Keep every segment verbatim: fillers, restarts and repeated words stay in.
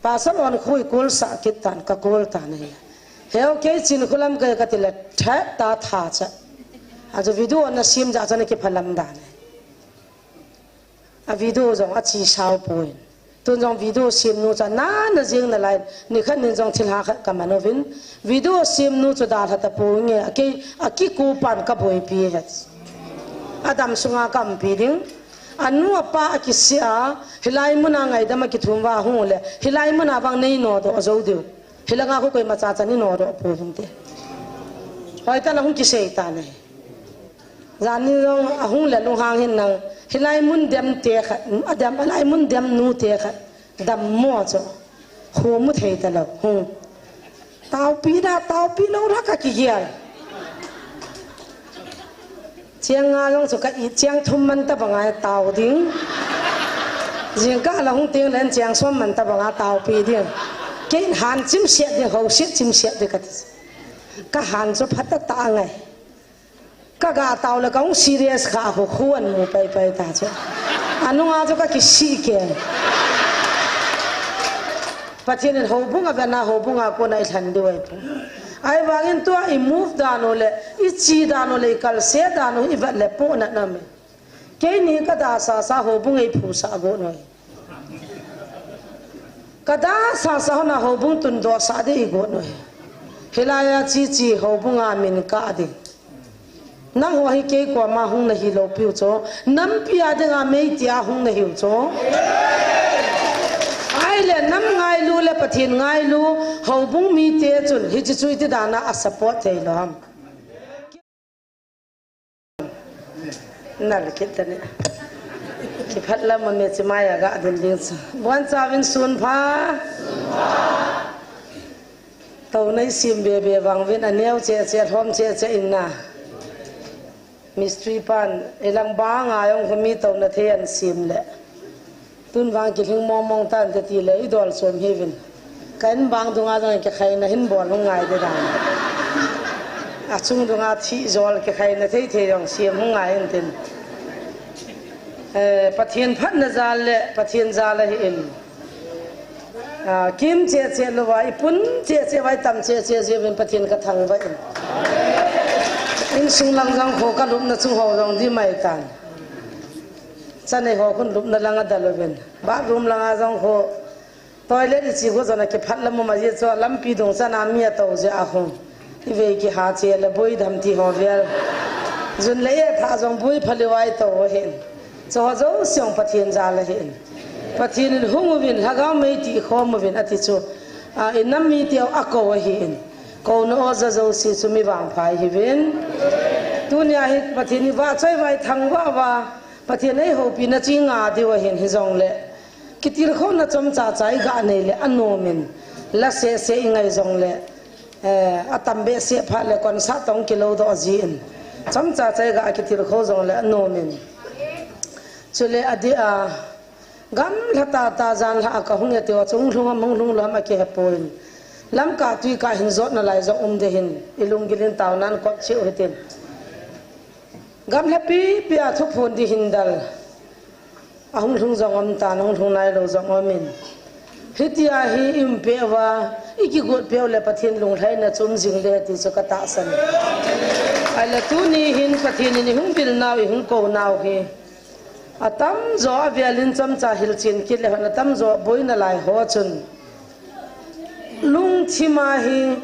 Pasal on khu i kul sa kit tan, ka kul tan ahi. Heu kei chin khulam kei ka ti le, that ta tha cha. Ajo video na sim ja cha na ki phalam dan ahi. A video jong a chi sao poi. Tun jong video sim nu cha na na jing na lai, ni khat nin jong thil ha khat ka man uvin. Video sim nu chu da lha ta poi nge, a kei, a ki ku pan ka boi pi he. A dam sunga ka um pi ding. A nu a pa a kisia, hilai muna ngaidam a kithum va hung le, hilai muna vang nei nodoh jou diu. Hilanga khu koima cha cha ni nodoh poi hinte. Hoi ta la hung kisei ta nei. Jan ni jong a hung le lunghang hin nang, hilai mun dem te khat, a dem, a lai mun dem nu te khat. Dam mo chu. Khu mu thei ta lo. Hung. Taopi da, taopi lo ra ka kigel. Chiang nga jong chu ka i chiang thum man ta banga tao ding. Jing ka la hung ting len chiang som man ta banga taopi ding. Kei han chim siat ding, ho siat chim siat ding ka ti. Ka han chu phat ta ta ngai. Ka ga tao le ka hung serious kha khu khu an mu pai pai ta chu. Anunga chu ka kisi ke. Pathian in houbung a vena houbung a kona i lhan diu ai pu. Ai vangin tua i move dan u le, i chi dan u le, i kalse dan u i vet le po na na me. Keini ka da sa sa houbung ei phu sa go noi. Ka da sa sa hona houbung tun do sa de i go noi. Hilai a chi chi houbung a min ka de. Nangho hi kei koma hung na hi lo piu cho, nampi a dinga mei tia hung na hiu cho. Ai le nam ngailu le Pathian ngailu, houbung mite chun hichi chu iti dana a support thei lo ham. Nal kit tani. Kiphat lam a me chi mai a ga din ding chu. Buan chauvin sun pha. Tou nei sim be be vang vin a neo che che, hlom che che in na. Mistri pan, ilang banga jong khu mi tou na thei an sim le. Tun vang kilhing mong mong tan te ti le, i dol som hi vin. Ka in bang dunga jong kikhaina hin bol hung ngai de dan. A chung dunga thi jol kikhaina thei thei jong sim hung ngai in tin. Eh, Pathian phatna jal le, Pathian jal ahi in. Ah, kim che che lou va, i pun che che va, i tam che che jeh uvin Pathian ka thangvah in. Insung lang jong khu ka lupna chung ho jong di mai tan. Chanei ho khun lupna lang a dal uvin. Bathroom langa jong khu toilet i chi khu jona kiphat lam um a jeh chu lampi dung chana mi a tou jeh a khu. I vei kiha che le boi dam ti ho vel. Jun le e tha jong boi phalou ai tou ahin. Chu ho jouse jong Pathian jal ahin. Pathian in hung uvin, lhagao mei ti khom uvin ati chu. A, i nam mi teu a kou ahin. Kouna o ja jouse chu mi vangpha i hi vin. Tunia hi Pathian i vahchoi vai thangvah va. Pathian ei houpina chu i nga diu ahin hi jong le. Kitilkhouna chomcha cha i ga nei le a nom in. La seh seh i ngai jong le. Eh, a tam behseh phat le concert tong kilou doh jin. Chomcha cha i ga kitilkhou jong le a nom in. Chule a di a, gamla tata janhi a ka hung e tia chu hung lhung am, hung lhung lou am a kihe poi. Lamkah tuikah hin jotna lai jong um de hin, i lunggil in taonan kot cheh u hitin. Gamla pipi a thuphon di hin dal. A hung lhung jong um tan, hung lhung nailou jong um in. Hitia hi i um peh uva, i kigot peh u le Pathian lunglhaina chu um jing de ti chu ka tahsan. Ahile tuni hin Pathian in i hung bil nau, i hung kou nau hi. A tamjo a vel in chomcha hilchen kit le hon a tamjo boina lai ho chun. Lungthim a hi,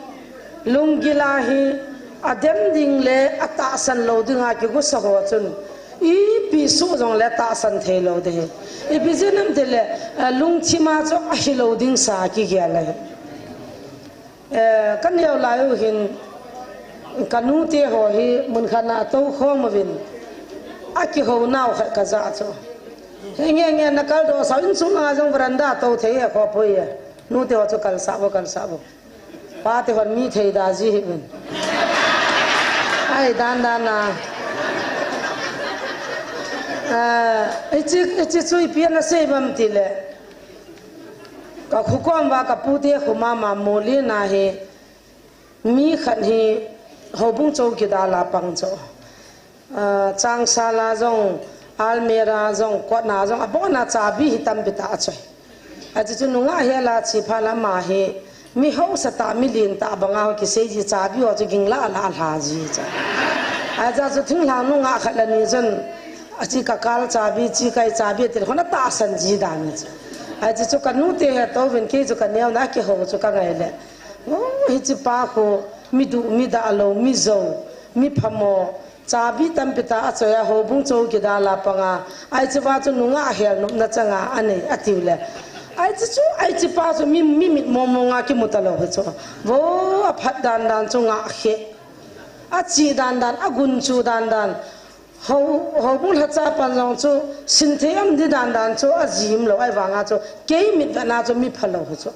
lunggil a hi, a dem ding le a tahsan lou ding a kigosa ho chun. Ipi soh jong le tahsan thei lou de hi. Ipi jeh ham ti le, eh, lungthim a chu a hilou ding sa kigel ahi. Eh, ka neo lai u hin, ka nu te ho hi mun khat na a tou khom uvin, a kihou nau khat ka ja chu. He nge nge na kal doh sao, insung a jong veranda a tou thei e kho poi e. Nu te ho chu kal sa bo, kal sa bo. Pa te hon mi thei da ji hi uvin. Ai dan dan na. Eh, i chi, i chi chu ipi na sei bam ti le. Ka khu kom uva ka pu te khu mama moli na hi mi khat hi houbung chowkidar a pang chu. Ah, changsal a jong, almirah a jong, kotna a jong, abon a chabi hi tampi tah a choi. Achu chu nungah hel a che phat le ama hi mi hausa tah, mi lentah banga ho kisei ji, chabi ho chu ging lah lah lha ji chu. Achu chu thinglhang nungah khat le ni chun, achu kakal chabi, chu kai chabi ti le khun atahsan ji dan chu. Achu chu kanu te he to vin kei chu kaneo na kiho chu kangai le. Oh, hiche pa khu mi duh, mi dah lou, mi jou, mi phamo, chabi tampi tah achoi a, houbung chou kidal a panga, ahi chu va chu nungah hel nopna chang a anei, atiu le. Ahi chu chu, ahi chu pa chu mi, mi mit mong mong a kimu talou hi chu. Vo, aphat dan dan chu ngah khe. Ache dan dan, agunchu dan dan. Hou, houbung lhacha pan jong chu, sin thei am di dan dan chu, ajim lou, ahi vanga chu, kei mit vetna chu mi phalou hi chu.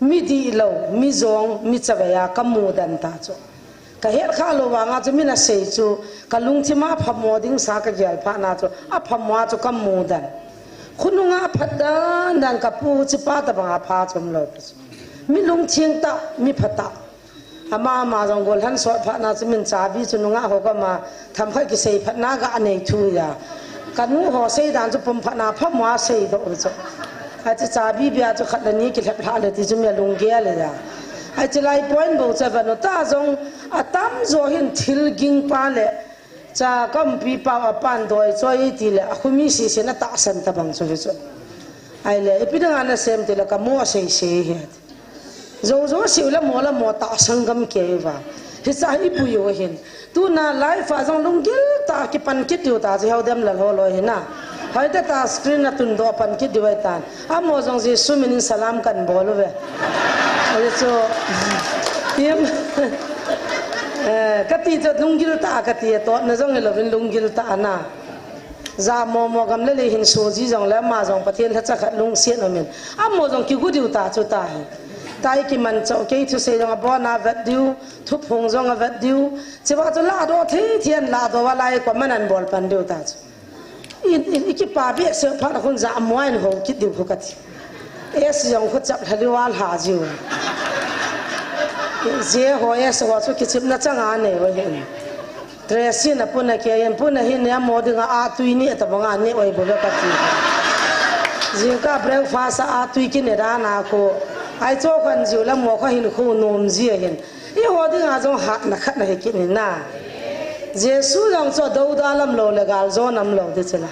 Mi dihlou, mi jong, mi chavei a kamu dan ta chu. Kahet kha lou vanga chu, min asei chu, kalungthim a phamo ding sa kagel phat na chu, aphamo a chu kamu dan. Khonunga phat dan dan kapu chu pa tabanga pha chu umlou chu. Mi lungthim tah, mi phatah. Ama, ama jong gollhang sot phat na chu min chabi chu nungah ho koma themkhat kisei phat na ga nei thu ya. Kanu ho sei dan chu pum phat na phamo a seidoh chu. Achu chabi bia chu khat le ni kilhep lha le ti chu mi alunggel le ya. Achu lai point bou chu vanu ta jong atam jo hin thil ging pa le cha kampi pa apan doi choi ti le akhumi si si na tahsan tabang chu hi chu. Ahi le, ipi dang ana sem ti le kamo sei sei hi. Jou jou siu le mo le mo tahsan gam kei va. Hicha hi pui u hin. Tuna life a jong lunggil tah a kipan kit diu ta chu hou dem lal ho loi hi na. Hoitah tah screen a tundoh pan kit diu ahi tan. Amaho jong Jesu min in salam kan bol uve. Ahi chu. Tim. Eh, kati chu lunggil tah a kati a totna jong hilou vin lunggil tah a na. Jamo mo gam le lei hin so ji jong le ama jong Pathen lhacha khat lungset um in. Amaho jong kigu diu ta chu ta hi. Tai kiman chau kei thusei jong abon a vet diu, thuphong jong avet diu. Chiva chu ladoh thei thei in ladoh va lai ko man an bol pan diu ta chu. In, in, i kipa behseh phat a khun jamo in ho kit diu khu kati. S jong khu chap lha liu a lha jiu. J ho S ho chu kichepna chang a nei u hin. Tracy na puna kei in, puna hi ne amo dinga a tui ni tabang a ne oi bou ve kati. Jingkah breakfast a a tui kine dan a khu. Ahi chu khan jiu le mo kha hin khu nom ji ahin. Eiho dinga jong hatna khat na hi kit in na. Jesu jong chu douda lam lou le gal jo nam lou ti chu la.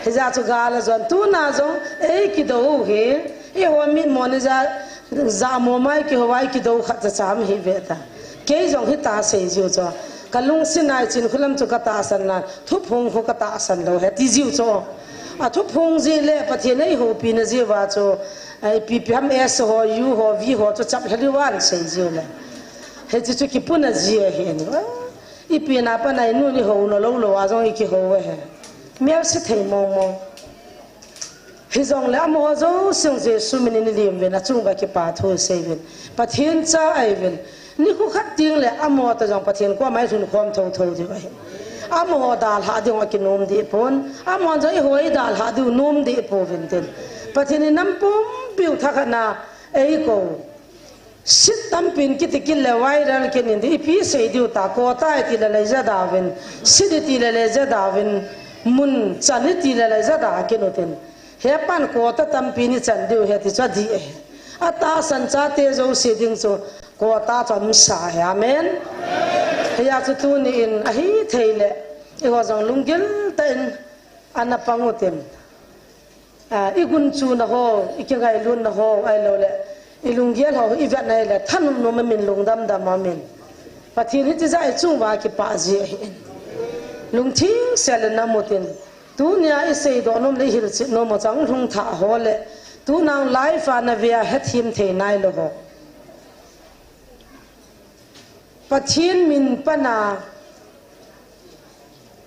Hijeh chu gal a jon tuna jong ei kidou hi. Eiho mi mo ni ja, jamo mai kihou a i kidou khat cha cham hi ve ta. Kei jong hita sei jiu chu. Ka lungset a i chin khu lam chu ka tahsan na, thuphong khu ka tahsan lou he ti jiu chu. A thuphong ji le Pathen in ei houpi na jiu va chu. Ai, ipi ipi ham S ho, U ho, V ho chu chap lha liu an sei jiu le. Hiche chu kipuna ji ahi ni. Ipi na pa nai nu ni hou na lou lou a jong i kihou u he. Mel se thei mong mong. Hijong le amaho jouse Jesu min in i lim uvin achung uva kipa thu sei uvin. Pathen cha ahi uvin. Nikho khat teng le amaho toh jong Pathen koma i lhun khom tho tho diu ahi. Amaho dalhah ding a kinom deh pon. Amaho jong eiho i dalhah diu nom deh pouvin tin. Pathen in nam pumpi u thakhat na ei kou. Seat tampin kiti kit le viral kit in ti ipi sei diu ta, quota i ti le le jada uvin. Seat i ti le le jada uvin. Mun chan i ti le le jada kit u tin. He pan quota tampin i chan diu he ti chu adih e. Atahsan chate jouse ding chu quota chu amsa he. Amen. Hijeh chu tuni in ahithei le. Eiho jong lunggil tah in ana pang u tin. A, i gunchu na ho, i kingailutna ho, ahilou le. I lunggel ho, i vet na le, thanom nom a min lungdam dam a min. Pathen hiche jeh a i chung uva kipah ji ahi. Lungthim sel in na mu tin. Tunia i seidoh nom le i hilchet nom u chang lhung thah ho le. Tuna life a na ve a hethem thei nai lou ho. Pathen min pan a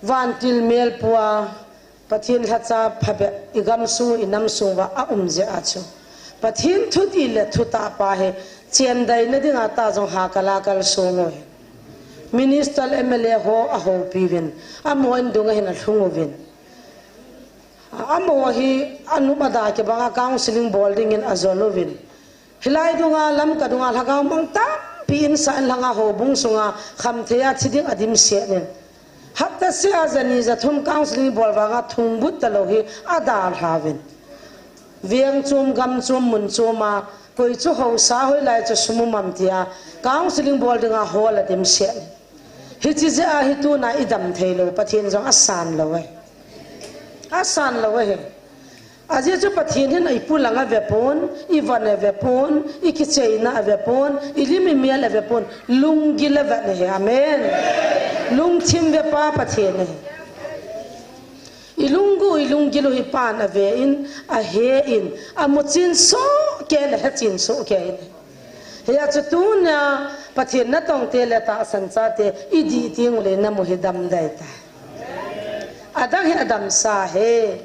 vantil mel pua Pathen lhacha phabep i gamsung i namsung uva a um jeh a chu. Pathen thuti le thutah pa hi chendaina dinga ta jong ha kal a kal sung u hi. Minister M L A ho ahoupi uvin, amaho in dunga hin alhung uvin. Amaho hi anop ada kibanga counseling bol dingin ajol uvin. Hilai dunga Lamka dunga lhagao mang tampi in sa in lhanga houbung sunga khamthei a thi ding adimset in. Hapta sia jani jathum counseling bol vanga thungbut talou hi adalha uvin. Veng chom, gam chom, mun chom a, koi chu hausa hoilai chu sum um am tia, counseling bol dinga hall adimset. Hiche jeh a hi tuna idam theilou, Pathen jong asan lou ahi. Asan lou ahi. Ajeh chu Pathen hin ipulang avepon, ivon avepon, ikicheina avepon, ilim imel avepon, lunggil avet ahi. Amen. Lungthim vepa Pathen ahi. Ilunggu, ilunggil u hi pan ave in, ahe in, amuchen sohkei le hechin sohkei in. Hia chu tunia Pathen natongte le tahsan chate idih teng ule namu hi damdai tai. Adang hi adamsa hi.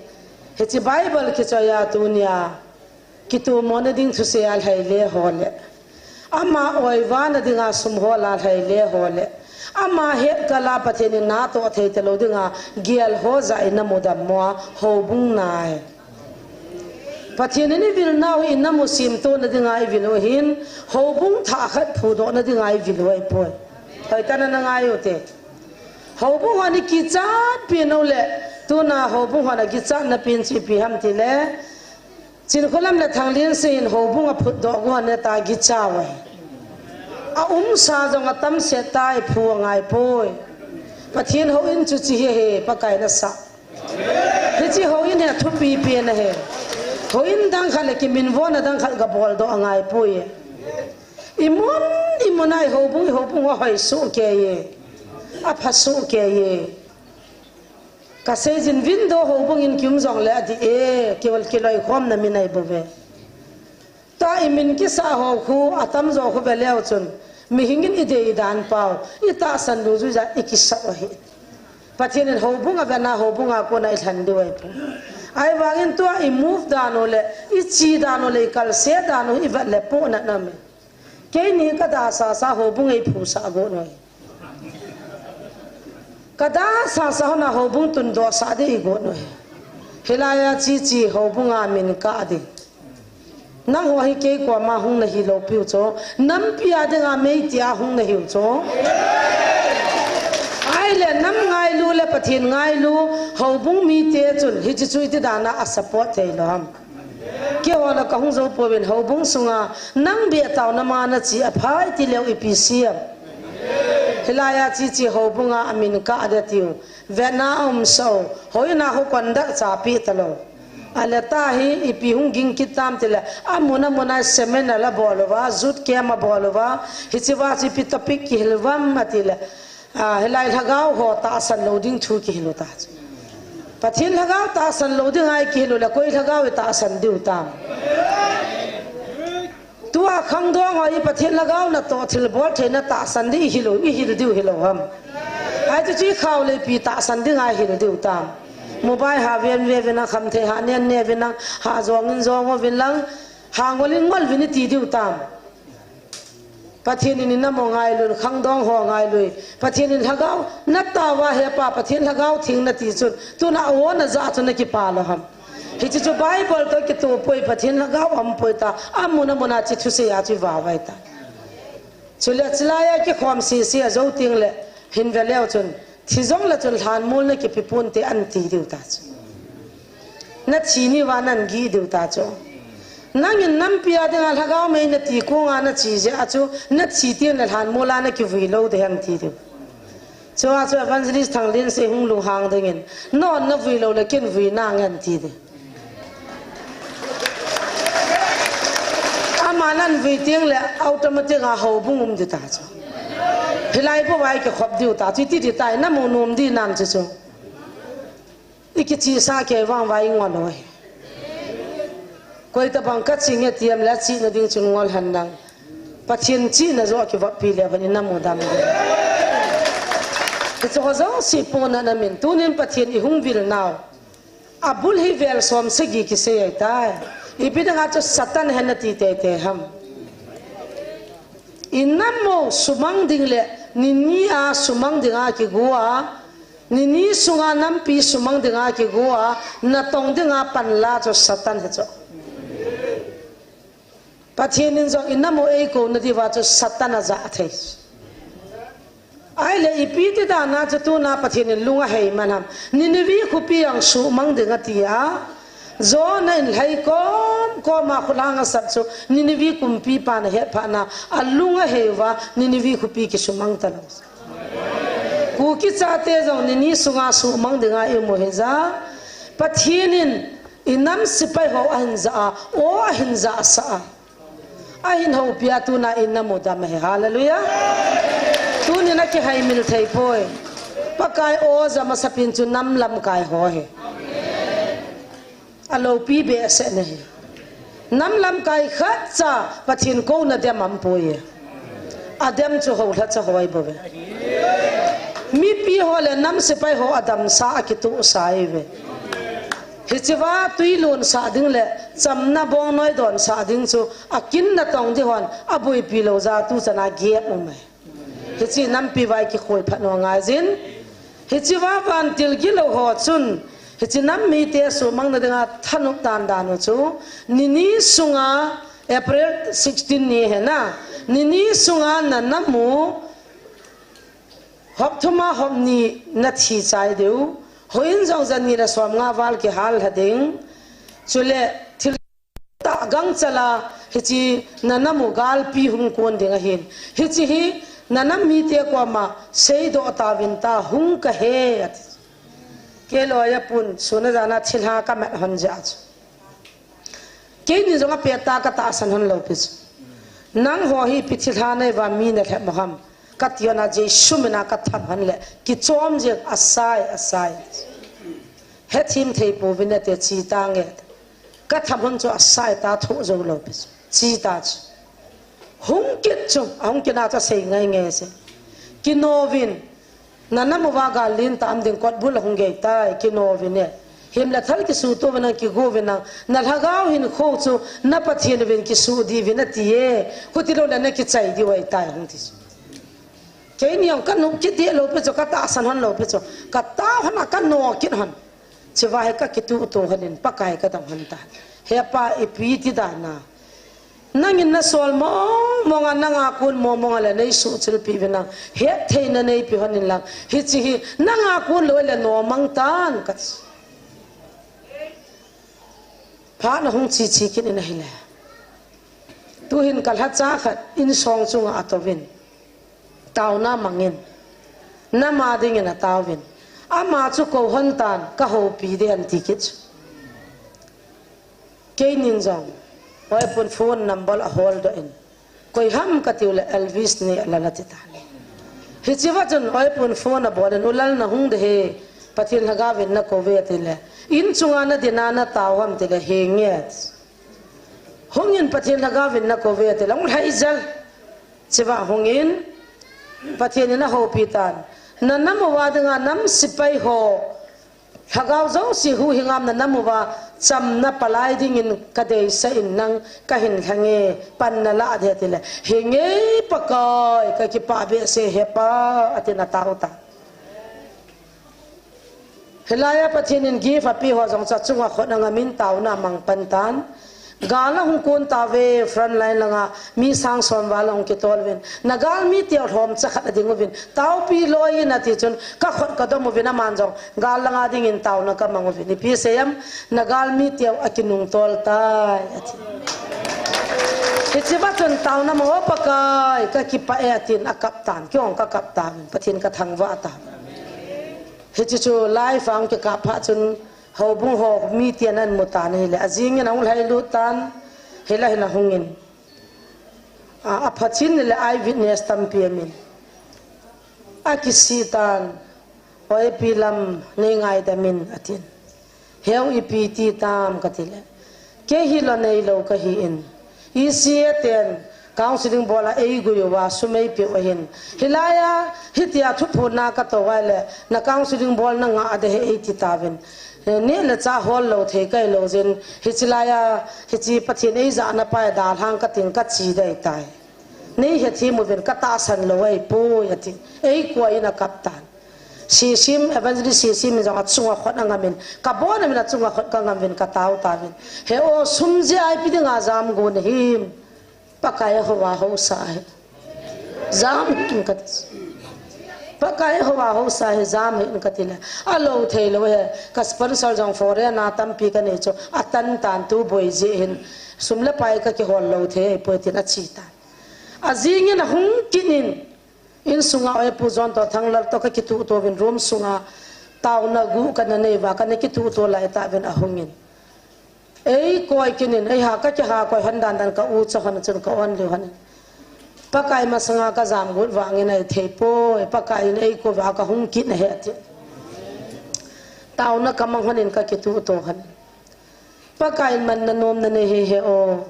Hiche Bible kichoiya tunia kitomona ding thusei a lhaile ho le, ama oivana dinga sum hola lhaile ho le, ama hetkala Pathen in natoh thei talou dinga gel ho jah in namu dammo a houbung nai. Pathen in ivilnau hi inamu semtona dinga ivil u ahin, houbung thah khat phudohna dinga ivil u ahipoi. Hoitah in nangai ute. Houbung hon ikichat pen u le, tuna houbung hon akichatna pen chu ipi ham tile, Chinkholam le Thanglinsei in houbung aphutdoh u hon neta kicha uve. Aumsa jong atamset tai, phu angaipoi. Pathen houin chu hiche hi ahi, Pakai in asah. Hiche houin hi athupi pen ahi. Houin dang khat le kiminvona dang khat gaboldoh angaipoi. Imun, imun a ihoubung, ihoubung ahoi sohkei e. Apha sohkei e. Kaseijin, Vindo houbung in kium jongle adih e, kiloikhomna min ahibouve. Tua imin kisah ho khu, atamjo khu veleu chun, mihing in idei dan pau, itahsan dungjuija ikisah u ahi. Pathen in houbung avena houbunga kona ilhen diu ahipoi. Ahivangin tua imove dan u le, iche dan u le, ikalset dan u ivet le pohnat aume. Keini kadasasa houbung eiphusah got u ahi. Kadasasa hon a houbung tundohsah ding igot u ahi. Hilaiya cheche houbunga min kah ding. Nangho hi kei koma hung nahiloupiu chu, nampi a dinga meiti a hung nahiu chu. Ahile nam ngailu le Pathen ngailu, houbung mite chun hiche chu iti dana asupport theilou ham. Keiho la kahung jou pouvin houbung sunga nang beh taona ma nache aphai tileu ipi sem. Hilaiya cheche houbunga amin kah ding atiu. Vetna aumsah u, hoina khu conduct chapeh talou. Ahile tua hi ipi hung ging kit tam tile, amun amun a seminar abol uva, youth camp abol uva, hichea chu ipi topic kihil uvam atile, a, hilai lhagao ho tahsan lou ding thu kihil u ta chu. Pathen lhagao tahsan lou dinga ikihil u le, koi lhagao itahsan diu tam. Tua khangdong ho hi Pathen lhagao natoh thilbol theina tahsan ding ihil u, ihil diu hilou ham. Ahi chu chu ikhao le ipi tahsan dinga ihil diu tam. Mobile ha ven ve uvin lang, khamthei ha nen ne uvin lang, ha jong in jong uvin lang, ha ngol in ngol uvin iti diu tam. Pathen in inamu ngailun, khangdong ho ngailui. Pathen in lhagao natoh uva hepa, Pathen lhagao theng nati chun, tuna awo naja chu nakipah lou ham. Hiche chu Bible toh kitoh poi, Pathen lhagao aumpoi ta, amun amun a hiche thusei a chu ivah uva ahitai. Chule chulaiya kikhom sese a jou tengle, hin veleu chun, thi jongle chun lhanmol nakipe ponte anti diu ta chu. Nathi ni uva nagih diu ta chu. Nangin nampi a dinga lhagao mei nati konga nache jeh a chu, nathi tengle lhanmol a nakivui lou ding ahi anti diu. Chua chu Evangelist Thanglinsei hung lunghang dingin, non navui lou le ken vui nange anti ding. Ama navui tengle automatic a houbung um ding ta chu. Hilai bou a ikikhop diu ta chu, iti ding tai, namu nom ding nam chu chu. Ikichihsah kei vang uva ingol u ahi. Koitabang kache nge ti em le, achihna ding chun ngol hen lang. Pathen chihna joh kivoppi le vang inamu dam ding. Hicheho jouse pohnat aumin, tunin Pathen ihung vil nau. Abul hi vel som sagi kisei ahitai. Ipi dinga chu Satan ahi nati teitei ham. Inamu sumang ding le, nini a sumang dinga kigo a, nini sunga nampi sumang dinga kigo a, natong dinga panla chu Satan ahi chu. Pathen in jong inamu eikouna diuva chu Satan ajah thei. Ahile ipi ti dana chu tuna Pathen in lung aheiman ham. Nineveh khopi jong sumang ding ati a, Jonah in lhai kom kom a khulhang asat chu Nineveh kumpipa na hetphah na alung ahei uva Nineveh khopi kisumang talou. Kuki chate jong nini sunga sumang dinga imu hija. Pathen in inam sepai ho ahin ja a, o ahin ja sa a. Ahin houpi a tuna inam u dam ahi. Hallelujah. Tunin akihaimil thei poi. Pakai o ja masapin chu nam lamkai ho ahi. Aloupi behseh nahi. Nam lamkai khatcha Pathen kouna dem aum poi. Adem chu houlhacha ho ahi bouve. Mipi ho le nam sepai ho adamsa akitohsa ahiuve. Hichea tui lonsah ding le chamna bongnoi donsah ding chu akin natong ding hon aboipi lou jeh a tuchan a gap um e. Hiche nampi vai kikhoi phat nau ngaijin. Hichea vantil gilou ho chun hiche nam mite sumang na dinga thanop dandan u chu nini sunga April sixteen ni ahi na. Nini sunga na nam u hop thum a hop ni nathi chai diu. Houin jong jani le som nga val kihal lha ding. Chule thil tah gangchal a hiche na nam u galpi hung kon ding ahin. Hiche hi na nam mite koma seidoh tauvin ta hung kahe ati. Kei loi a pun suna jana thilha kamat hon jeh a chu. Keini jong apet ta katahsan hon lou pi chu. Nangho hi ipi thilha nei uva mi nalhep mo ham. Kati hon a Jesu mina katham hon le kichom jeng asai asai. Hethem thei pouvin ate chi tange. Katham hon chu asai ta thoh jou lou pi chu. Chi ta chu. Hung kit chu, ahung kit na chu asei ngai ngai se. Kinouvin, na nam uva gal lin tam ding kot bul ahung gei tai, kinouvin e. Him le thal kisuto uvin nang kigo uvin nang, na lhagao hinkho chu, na Pathen uvin kisu diuvin ati e. Huti lou le na kichai diu ahi tai hung ti chu. Keini jong kanop kit deh lou pi chu, katahsan hon lou pi chu, katao hon a kano kit hon. Chua hi kakituh to hon in Pakai kadong hon tan. He Pa ipi ti dan a. Nangin nasol mong mong a, nanga kon mong mong a le nei suhchilpi uvin lang. Hettheina neipe hon in lang. Hiche hi nanga kon lou le nomang tan kati. Phat na hung chi chi kit in ahile. Tuhin kalhacha khat insong chunga atouvin. Taona mangin. Nam a dingin ataovin. Ama chu kou hon tan kahoupi ding ahi ti kit chu. Keinin jong. Oipun phone number ahol doh in. Koi ham kati u le Elvis ni lal ati tan. Hichea chun oipun phone abol in u lal nahung ding ahi. Pathen lhagao vin nakou ve ati le. In chunga nadin a natao ham ati le henge. Hungin Pathen lhagao vin nakou ve ati le hung lhai jel. Chua hungin Pathen in ahoupi tan. Na nam uva dinga nam sepai ho. Lhagao jouse huhhing a um na nam uva chamna palai dingin kadeisah in nang kahin lhange panna la ding ati le. Henge Pakai kakipah behseh e he Pa atin atao tan. Hilai a Pathen in gift ape ho jong chu achunga khut angam in taona amang pan tan. Gal ahung kon tauve front line langa mi sang som val ahung kitol uvin. Na galmi teu lhomcha khat ading uvin. Taopi loi in ati chun kakhut kadom uvin aman jong gal langa dingin taona kamang uvin. Ipi asei em na galmi teu akinung tol tai ati. Hichea chun taona mang o Pakai kakipah e atin akap tan. Kei jong kakap tan. Pathen kathangvah tan. Hiche chu live a hung kikap phat chun houbung ho miten ahin mu tan ahile. Ajingin ahung lhailut tan. Hilai hin ahungin. A, aphachen le eyewitness tampi aumin. Akisih tan. Oipi lam nei ngaidam in atin. Heu ipi ti tam kati le. Kei hilou neilou kahi in. E C A ten counseling bol a eigui uva sum eipeh u ahin. Hilai a, hitia thuphonna katou uva le, na counseling bol nangah ding ahi eiti tauvin. Neh le chah hol lou thei kahi lou jeh in, hiche lai a, hiche Pathen eijahna pa a dalhang kating kachi dei tai. Nei hethem uvin katahsan lou ahipoi ati. Eikoi in akap tan. Sisim, Evangelist Sisim in jong achunga khut angam in, kabon amin achunga khut kangam uvin katao tauvin. He o sum jeh a ipi dinga jam gon nahim. Pakai a houva housa ahi. Jam hih in kati. Pakai hou a housa hi jam hih in kati le, alou thei lou hi, ka sponsor jong foreign a tampi kanei chu, atan tan tu boi jeh hin, sum le pai kakihol lou thei ahipoi tin achi tan. Ajing in ahung kit in, insunga Oipu John toh Thanglal toh kakituh to uvin room sunga, taona guh kana nei uva, kana kituh to lai tah uvin ahung in. Eikoi kit in, eiha kakiha koi hon dan dan ka ucha hon chun ka on lheh hon in. Pakai masanga kajam got vangin ahithei poi, Pakai in eikou uva kahung kit ahi ati. Taona kamang hon in kakituh to hon in. Pakai in manna nomna nei hih e o.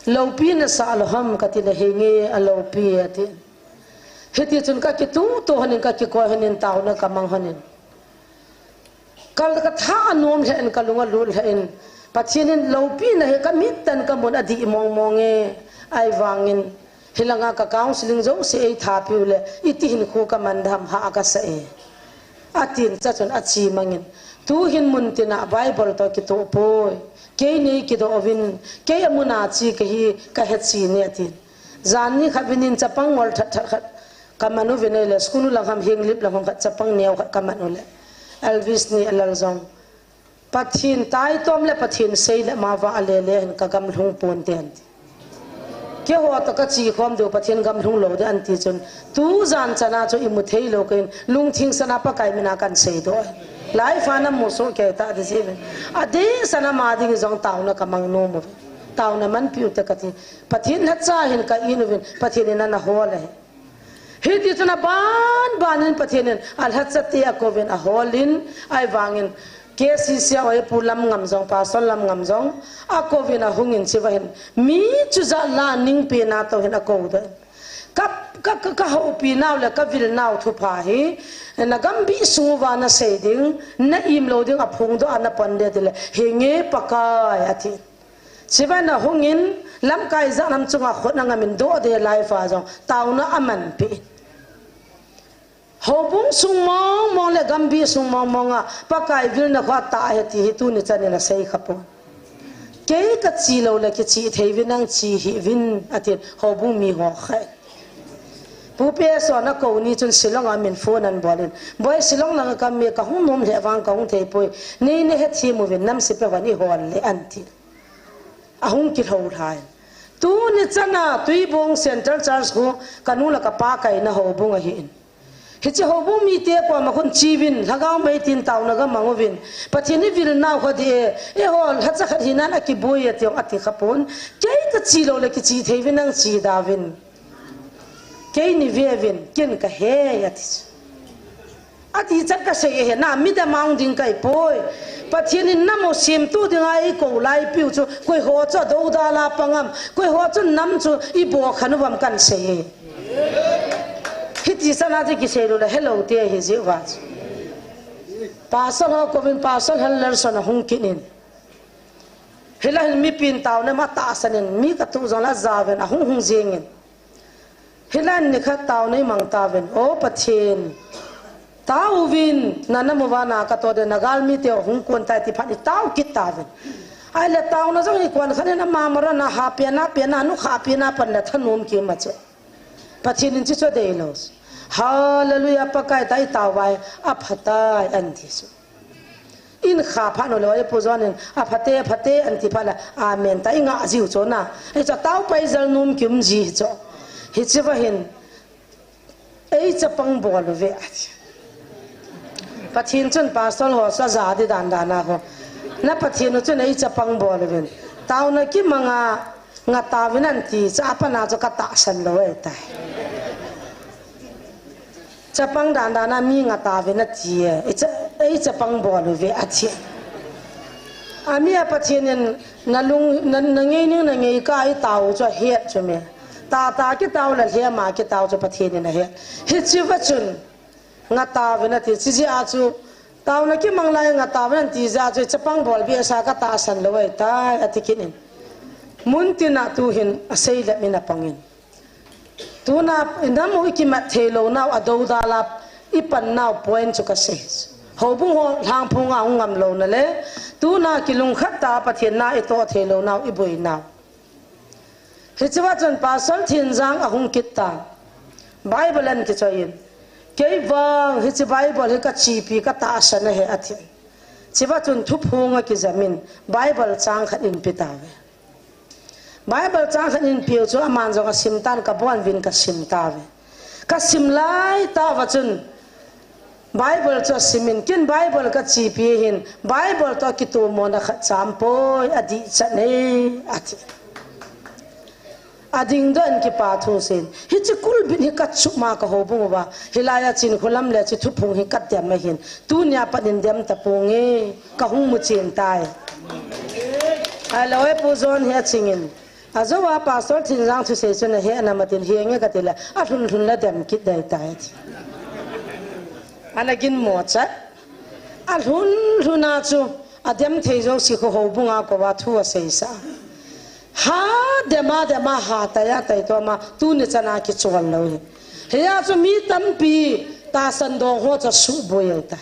Loupi nasah lou ham kati le henge aloupi e ati. Hiti chun kakituh to hon in kakikoi hon in taona kamang hon in. Ka, katha anom lheh in, kalung alut lheh in, Pathen in loupina hi kamit tah in kamun adih mong mong e, ahivangin, hilanga ka counseling jouse eithapiu le, iti hinkho kaman dem ham kasa e. Atin, chuchun achi mangin, tuhin muntina Bible toh kitoh poi, kei neikidoh uvin, kei amun a che kahi, kahe che e atin. Jan ni khat vin in chapang ngol that that khat, kaman uvin ahile, school lang ham, Henglep lang ham khat, chapang neo khat kaman u le. Elvis ni alal jong. Pathen taitom le Pathen sei le ama vah le le hin kagamlhung ponte anti. Keiho toh kache khom diu Pathen gamlhung lou ding anti chun. Tujan chana chu imu thei lou keiyin lungthim sanga Pakai mina kahin seidoh. Life a namu soh kei tah ding jeh in. Adeh sanga ama ding jong taona kamang nom uve. Taona manpiu te kati. Pathen lhacha hin ka in uvin Pathen in ana hol ahi. Hiti chun aban ban in Pathen in alhacha te akouvin aholin, ahivangin K C C a Oipu Lamngam jong, Pastor Lamngam jong, akouvin ahungin chiva hin, mi chujat la ning pena toh hin akou doh in. Ka, ka, ka, kahoupi nau le kavil nau thupha hi, na gambih sung uva nasei ding, na im lou ding aphongdoh a napon ding tile, henge Pakai ati. Chiva in ahungin, lamkai jat nam chunga khut angamin doh ding life a jong, taona amanpeh in. Houbung sung mong mong le gambih sung mong mong a, Pakai vilna kho atah ahi ti hi tuni chan in asei khapon. Kei kache lou le kiche thei uvin nang che hih uvin, atin houbung mi ho khat. Pu Peson akou ni chun Shillong a min phone ahin bol in. Boi Shillong langa kami kahung nom lheh vang kahung thei poi. Nei, nei hethem uvin namse pe hon ihol le anti. Ahung kilhou lhai. Tuni chana Tuibong Central Church khu kanu le kapa kaina houbung ahin. Hiche houbung mite koma khun che uvin, lhagao mei tin taona gamang uvin. Pathen ivil nau kho ding e, eiho lhacha khat hinan akiboi e ti jong ati khapon. Kei kache lou le kiche thei uvin nang che da uvin. Kei nei ve uvin, ken kahe ati chu. Ati chan kasei ahi, na midang mang ding kahi poi. Pathen in nam u semtoh dinga eikou laipiu chu, koiho chu adoudal a pang am, koiho chu nam chu ibohkhan uvam kahin sei e. Hiti chana chu kisei lou le helou te ahi jeh uva chu. Pastor ho kouvin, Pastor Henderson ahung kit in. Hilai hin mipin taona ima tahsan in, mi katoh jong le ajaovin, ahung hung jingin. Hilai in nikhat taona imang tauvin, O Pathen, taovin, na nam uva na katoh ding, na galmite hung kon tai ti phat in itao kit tauvin. Ahile taona jong hi kon khat in ama Mara na ha pena pena, nukha pena pan le thanom kima chu. Pathen in chuchu adeilou. Hallelujah, Pakai tah itao uva hi, aphatai anti chu. Inkha phat u le, Oipu John in, aphate, aphate, anti phat le, amen tah ingah jiu chu na. Hichu taopai jel nom kium ji hichu. Hicheva hin, eichapang bol uve ati. Pathen chun pastor ho chu aja ding dan dan a ho. Na Pathen u chun eichapang bol uvin. Taona kimanga, ngah tauvin anti, chu apana chu katahsan lou ahitai. Chapang dan dan a mi ngah tauvin ati e, eicha, eichapang bol uve ati. Ami a Pathen in nalung, na, nangei ning nangei kah a itao u chu ahet chu me. Tahtah kitao le lhema kitao chu Pathen in ahet. Hicheva chun ngah tauvin ati, chijeh a chu taona kimang lai ngah tauvin anti jeh a chu chapang bol behseh a katahsan lou ahitai ati kit in. Muntina tuhin asei lep in apang in. Tuna inam u ikimat thei lou nau adoudal a ipan nau point chu kasei. Houbung ho lhangphong a hung ngam louna le, tuna kilungkhat tah a Pathen na itoh thei lou nau iboi nau. Hicheva chun Pastor Thinjang ahung kit tan. Bible ahin kichoi in. Kei vang hiche Bible hi kachepi katahsan ahi ati. Chuva chun thuphong akijam in Bible chang khat eipe tauve. Bible chang khat eipeu chu aman jong asim tan, kabon uvin kasim tauve. Kasim lai tauva chun Bible chu asim in, ken Bible kachepi ahin, Bible toh kitomona khat cham poi, adih chan e, ati. Adingdoh in kipa thu asei in. Hiche kulbit hi kachup ma kahoubung uva. Hilai a Chinkholam le hiche thuphong hi kadem ahin. Tunia pat in dem taponge. Kahung muchen tai. Ahilou e, Pu John hi aching in. Ajou a Pastor Thinjang thusei chu nahet na matin henge kati le. Alhun lhun la dem kit dei tai ati. Ana ginmo chat. Alhun lhun a chu. Adem thei jouse kho houbung a kouva thu aseisa. Ha dem a dem a, ha tai a tai toma, tuni chan a kichol lou hi. Hia chu mi tampi tahsan dong ho chu suboi ahitai.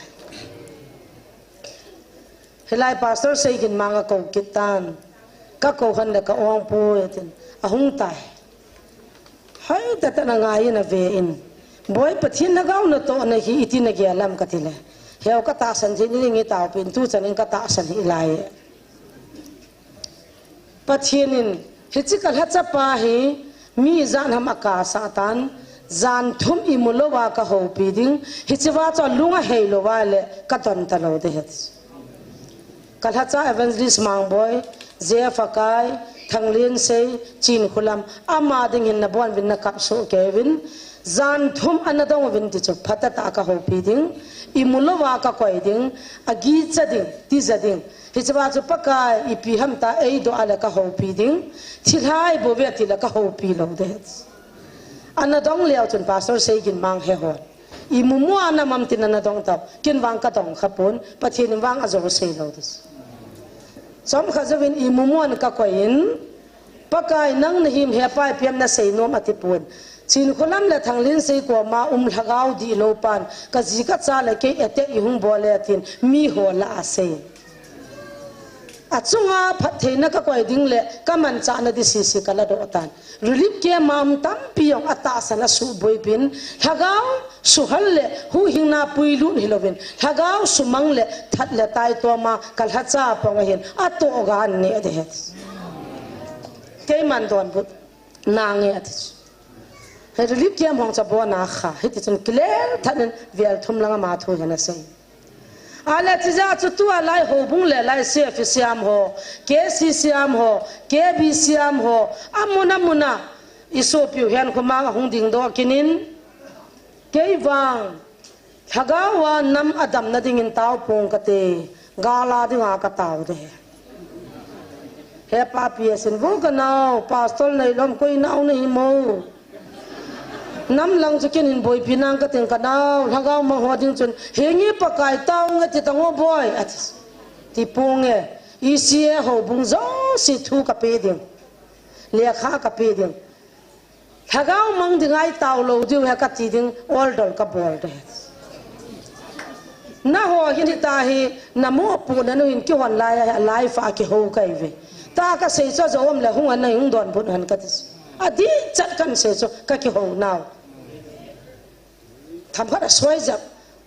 Hilai Pastor Seigin Mang akou kit tan. Kakou khan le ka-ong poi atin. Ahung tai. Hoi tah tah in angai in ave in. Boi, Pathen Lhagao natohna hi iti nagel ham kati le. Heu, katahsan thei ding itaopi in, tuchan in katahsan hih lai. Pathen in, hiche kalhacha pa hi, mi ijat ham akasah tan, jan thum imu louva kahoupi ding, hicheva chu alung ahei louva le, kadon talou ding ahi. Kalhacha Evangelist Mangboi, J F Akai, Thanglinsei, Chinkholam, ama ding hin nabon uvin nakap soh kei uvin, jan thum ana dong uvin ti chu, phatah tah a kahoupi ding, imu louva kakoi ding, agicha ding, tija ding. Hicheva chu Pakai, ipi ham tia eidoh a le kahoupi ding, thilha ibol uve ati le kahoupi lou ding. Ana dong leu chun Pastor Seigin Mang he hon. Imu mu a nam am tin ana dong tau. Ken vang kadong khapon, Pathen in vang ajou sei lou ding. Chomkhat jouvin imu mu a kakoi in, Pakai nang nahi em, hepa ipi ham nasei nom ati pon. Chinkholam le Thanglinsei koma um Lhagao dihlou pan, kaji kacha le kei attack eihung bol e atin, miho lah a asei. Achunga phattheina kakoi ding le kamanchahna ding sese kaladoh tan. Relief camp a um tampi jong atahsan asuboi pin, Lhagao suhal le huhhingna puilut hilouvin, Lhagao sumang le that le tai toma kalhacha pang ahin, atoh ga aneh ding ahi. Keiman donbut nange ati chu. He relief camp hung chabona kha, hiti chun kilel tah in vel thum lang ama thu hi ana sei. Ale chija chu tua lai houbung le lai C F C siam ho, K C siam ho, K B siam ho, amun amun a isopiu hinkho mang ahung dingdoh kit in, kei vang Lhagao a nam adamna dingin tao pong kate, gal a dinga katao ding ahi. He papi asin, vo kanao, pastor neilou ham koi nao nahi mo. Nam lang chu ken hin boipi nang kating kanao, Lhagao mang ho ding chun, henge Pakai tao nge ti tang o boi, ati. Ti ponge, E C A houbung jouse thu kape ding. Lekha kape ding. Lhagao mang ding ahi tao lou diu ahi kati ding, oldol kabol ding. Naho hin hita hi, namopohna nu hin kihon lai ahi, live a kihou kahi uve. Tua kasei chu ajou um le hung ana hung donbut hen kati. Adih chat kahin sei chu kakihou nau. Themkhat asoi jep,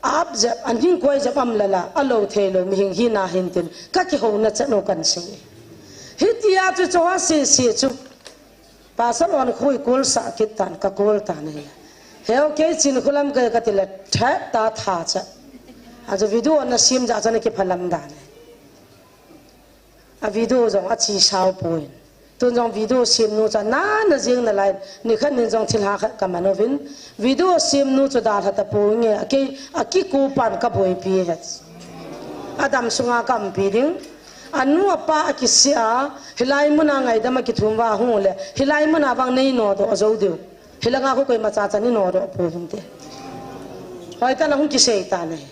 ap jep, aning koi jep am lala, alou theilou, mihem hina hin tin, kakihouna chan u kahin sei. Hitia chu chu asei sei chu, Pastor Onkhui call sah kit tan, ka call tan ahi. Heu kei Chinkholam kei kati le, that ta tha cha. Achu video nasem jeh chun akiphalam dan ahi. A video jong ache sao poi. Tun jong video semnu chu ana jing nalai. Nikhat nin jong thilha khat kaman uvin. Video semnu chu dalha tapoi nge. Akei, akikupan kaboipi ahi. Adam sunga kaumpi ding. Anu apa akisih a, hilai muna ngaidam akithum uva hung le. Hilai muna vang nei nodoh jou diu. Hilanga khu koima cha cha nei nodoh poi hinte. Hoitah in ahung kisei tan ahi.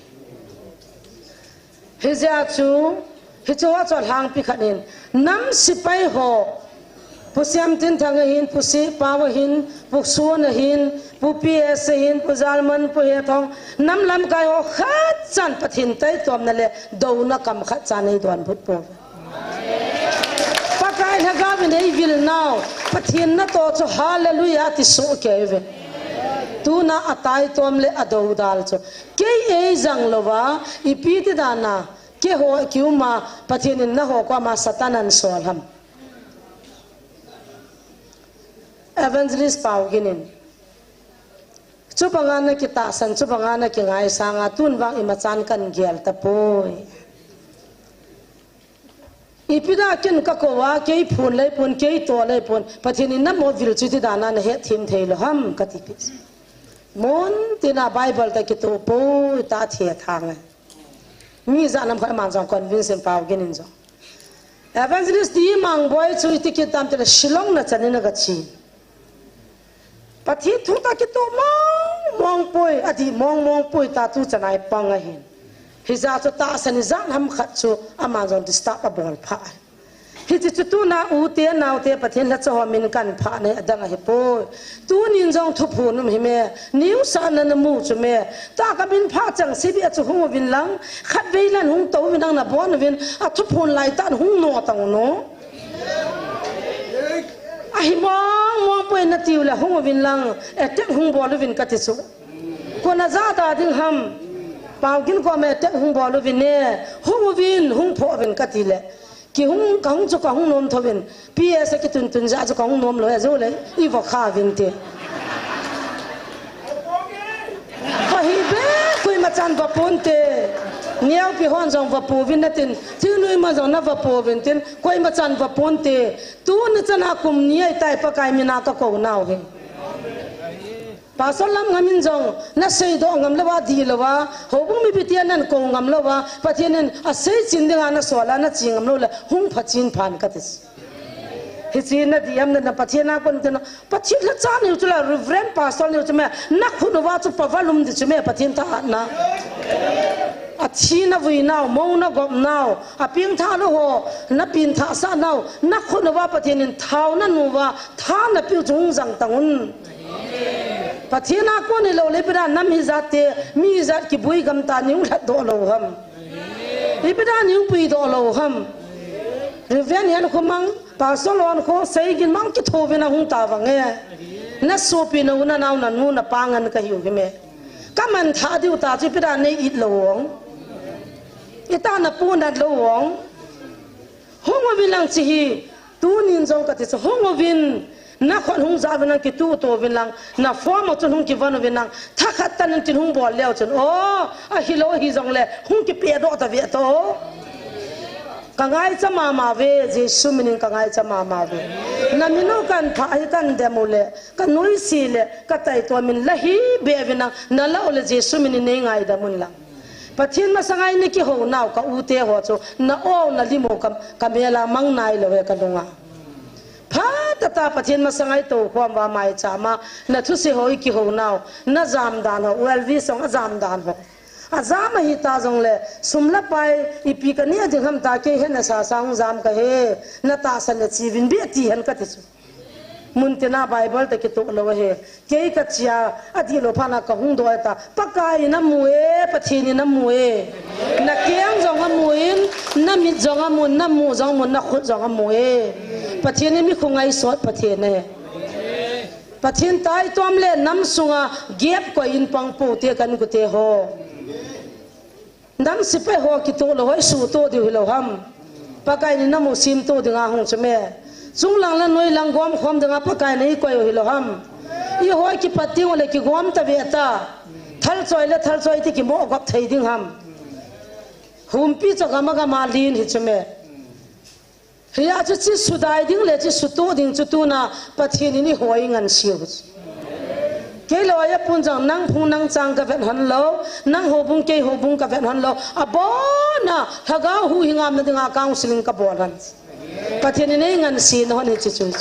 Hijeh chun, hiche ho chu alhangpi khat in, nam sepai ho, Pu Siamtinthang ahin, Pu Sipao ahin, Pu Sun ahin, Pu P S ahin, Pu Jalman, Pu Hethong, nam lamkai ho khat chan Pathen taitomna le douna kam khat chan eidonbut pouve. Pakai Lhagao in eivil nau, Pathen natoh chu hallelujah ti soh kei uve. Tuna ataitom le adoudal chu. Kei ei jang louva, ipi ti dana, keiho kiuma, Pathen in nangho koma Satan ahin sol ham. Evangelist Paugin in. Chubanga nakitahsan, chubanga nakingaisanga, tun vang imachan kahin gel tapoi. Ipi da ken kakou a, kei phun lei pon, kei to lei pon, Pathen in namo vil chu ti dana nahet them thei lou ham, kati pi. Mon tina Bible toh kitoh poi, ta thethang e. Mi jat nam khat aman jong convince in Paugin in jong. Evangelist D. Mangboi chu iti kit tam tile Shillong na chan in aga che. Pathen thu toh kitoh mong mong poi, adih mong mong poi ta tu chan a ipang ahin. Hijeh chun tahsan ijat ham khat chu aman jong disturb abol pha. Hiche chu tuna ute naote Pathen lhacha ho min kahin phah na hi adang ahipoi. Tunin jong thuphon um hi me, news a nana mu chu me. Tah kamin phah chang seh beh a chu hung uvin lang, khatvei lang hung tou uvin lang nabon uvin, athuphon lai tah in hung no tang u no. Ahi mong mong poi nati u le hung uvin lang, attack hung bol uvin kati chu. Koi na jat a ding ham. Paugin koma attack hung bol uvin e, hung uvin, hung phoh uvin kati le. Kihung, kahung chu kahung nom thou vin. P S a kitun tun jeh chu kahung nom lou, ajou le, iva kha vin te. Vahi be, koima chan vapon te. Neopi hon jong vapo vin natin, thingnoi ma jong navapo vin tin, koima chan vapon te. Tuni chan a kum ni ahitai Pakai mina kakou nau hi. Pastor Lamngam in jong, nasei doh ngam louva, dih louva, houbung mipi te nahin kou ngam louva, Pathen in asei chin dinga nasol a, nache ngam lou le, hung pha chin phan kati. Hiche nadih ham na, na Pathen a kon tina, Pathen lhacha neiu chu la, Reverend Pastor neiu chu me, nakhut uva chu power um di chu me, Pathen thahatna. Athi navui nau, mou nagop nau, apengthah lou ho, napengthah sah nau, nakhut uva Pathen in thao nanu uva, tha napeh u chu hung jang tang un. Pathen a kon hilou le ipi da nam hijat te, mi hijat kibui gam ta neiu lhat doh lou ham. Ipi da neiu pui doh lou ham. Reverend Henkho mang, Pastor Lonkho, Seigin mang kitho vin ahung ta vang e. Nasopi nau nanao nanu napa ngen kahiu hi me. Kaman thah diu ta chu ipi da nei it lou ong. Ita napu nat lou ong. Hung uvin lang chi hi. Tunin jong kati chu hung uvin, nakhut hung jah uvin lang kituh to uvin lang, na form a chun hung kivon uvin lang, thakhat tan in tin hung bol leu chun, o, ahilou hijong le, hung kipeh doh ta ve to. Ka ngaicha mama ve, Jesu minin ka ngaicha mama ve. Na min u kahin phah hi kahin dem u le, ka nuisat le, ka taitom in la hi be uvin lang, na la u le Jesu minin nei ngaidam un lang. Pathen masanga nei kihou nau ka u te ho chu, na o na lim u ka, ka mel a mang nailou e ka lunga. Phatah tah Pathen masanga i tou khom uva maicham a, na thusei ho i kihou nau, na jam dan ho, U L V song a jam dan ho. A jam ahi ta jong le, sum le pai, ipi ka nei ding ham ta kei hen na sa sa hung jam ka he, na tahsan le chi vin be ti hen kati chu. Mun tina Bible toh kitoh lou ahi. Kei ka che a, adih lou phat na ka hung doh ta. Pakai in amu e, Pathen in amu e. Na keng jong amu in, na mit jong amu in, na mu jong amu in, na khut jong amu e. Pathen in mi khut ngaisot Pathen e. Pathen taitom le nam sunga gap koi in pang pou te kan gu te ho. Nam sepai ho kitoh lou hoi suhtoh diu hilou ham. Pakai in i nam u semtoh dinga hung chu me. Chunglang le noilang gom khom dinga Pakai in i koi u hilou ham. I hoi kipat ding u le kigom ta ve ta. Thal choi le thal choi ti kimo gop thei ding ham. Humpi chu gam a gam a lin hi chu me. Hia chu chi sudai ding le chi sutoh ding chu tuna Pathen in i hoi ngan siu. Kei loi a pun jong nang phung nang chang ka vet hon lou, nang houbung kei houbung ka vet hon lou. Abon a, lhagao huhhing amna dinga counseling ka bol hon. Pathen in ei ngan si na hon hi chi chu.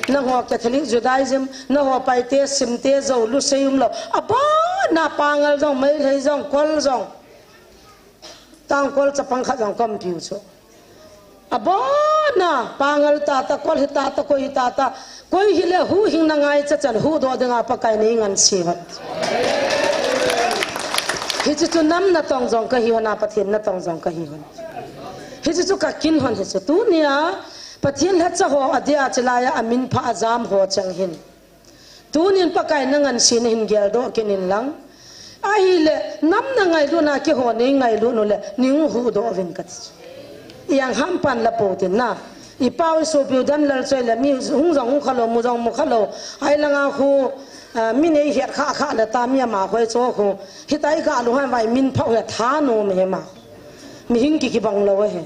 Nangho Catholic, Judaism, nangho Paite, Simte, Zolu sei um lou. Abon a, Pangal jong, Meitei jong, Kol jong. Tangkol chapang khat jong kom piu chu. Abon a, Pangal tata, Kol hi tata, koi hi tata, koi hile huhhing na ngaicha chan huhdoh dinga Pakai in ei ngan si hon. Hichi chu nam natong jong ka hi hon a, Pathen natong jong ka hi hon. Hichi chu ka kin hon hichu. Tunia, Pathen lhacha ho adia chilai a amin pha a jam ho chang hin. Tunin Pakai na ngansena hin geldoh kit in lang. Ahile, nam na ngailutna keiho nei ngailut uleh, nei huhdoh uvin kati. Iang hampan la pou tin na. I pau i sopiu Damlal choi le mi hung jong hung khalou, mu jong mu khalou. Ahi langa khu, ah, mi nei het kha kha le ta mi ama khoi cho khu. Hitia i galut ham vai min phau he tha nom e ma. Mihing ki kibang lou e.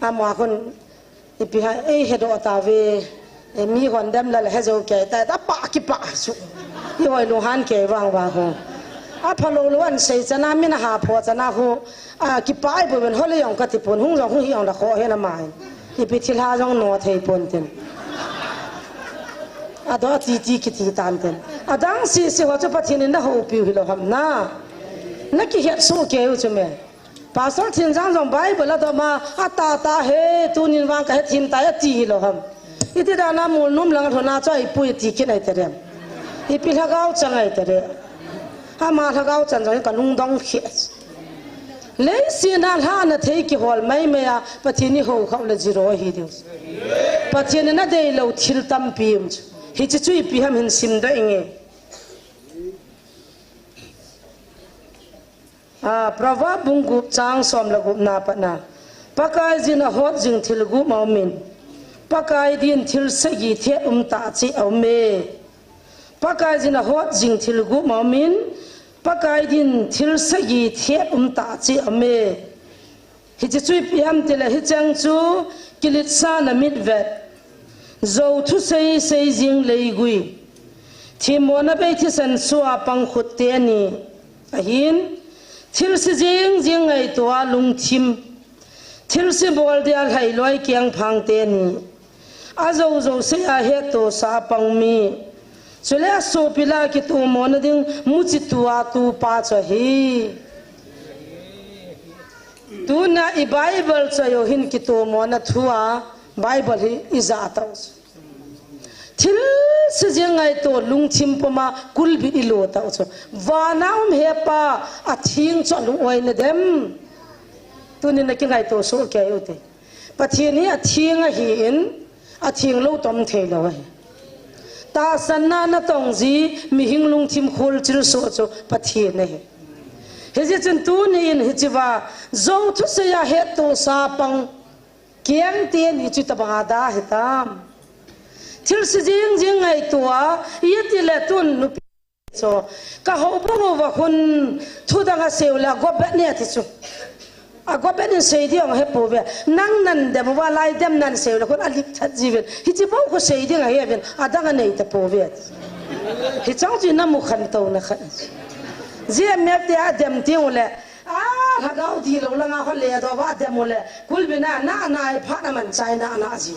Ama khun ipi ham, ei hedoh tauve, eh, mi hon Damlal he jou kei tai, ta pa kipah chu. I hoi lung han kei vang vang ho. Aphalou lou an sei chana, min aha pho chana ho. A, kipah i bouvin, hole jong kati pon, hung jong hung hi jong la kho he na mai. Ipi thilha jong no thei pon tin. Adoh titi kiti tan tin. Adang sese ho chu Pathen in na houpiu hilou ham na. Na kihet soh kei u chu me. Pastor Thinjang jong Bible a dom a, a tata he, tunin vang ka he thim tai ati hilou ham. Iti dan a mol nom lang a lhun a chu a ipui ati kit ai te dem. Ipi lhagao chang ai te re. Ama lhagao chan jong ka lungdong khe. Leiset a lhana thei kihol mai mai a, Pathen i hou khau le zero hi diu. Pathen in a deilou thil tampi um chu. Hiche chu ipi ham hin simdoh inge. A, Proverb bung gup chang som le gupna patna. Pakaiyin a hot jing thil gup a um in, Pakai din thil sagi thet um tah cheh a um e. Pakaiyin a hot jing thil gup a um in, Pakai din thil sagi thet um tah cheh a um e. Hiche chu ipi ham tile hicheng chu kiletsahna mitvet. Jou thusei sei jing leigui. Themmona bei thisan sua pang khut teni. Ahin, thilse jing jing ngaito a lungthim. Thilse bol dia lhailoi kiang phang teni. Ajou jou sei a hettohsah a pang mi. Chule asopi lah a kitomona ding muchi tua tupa chu ahi. Tuna i Bible chu ahi hin kitomona thu a Bible hi i ja tau chu. Thilse jing ngaito lungthim puma kulbit i lo tau chu. Vana um hepa atheng chu alung oi na dem. Tunin na kingaito soh kei u te. Pathen hi atheng ahin, atheng lou tom thei lou ahi. Tahsanna natong ji, mihing lungthim kholchil soh chu Pathen ahi. Hijeh chun tunin hichea, jou thusei a hettohsah pang, kiang teni chu tabang a da hitam. Thilse jing jing ngaito a, iti le tun nupi Chu, ka houbung uva khun, thudang asei u le, agobet ne ati chu. Agobet in sei ding ahepouve. Nang nan dem uva, lai dem nan sei u le khun, alip that jiuvin. Hiche bou khu sei ding ahi uvin, adang anei tapouve. Hichang chu namu khantouna khat. G M F te adem teng u le, a, lhagao dilou langa khu le, adou va adem u le, kulbit na, na, na, phat na man chai na, na ji.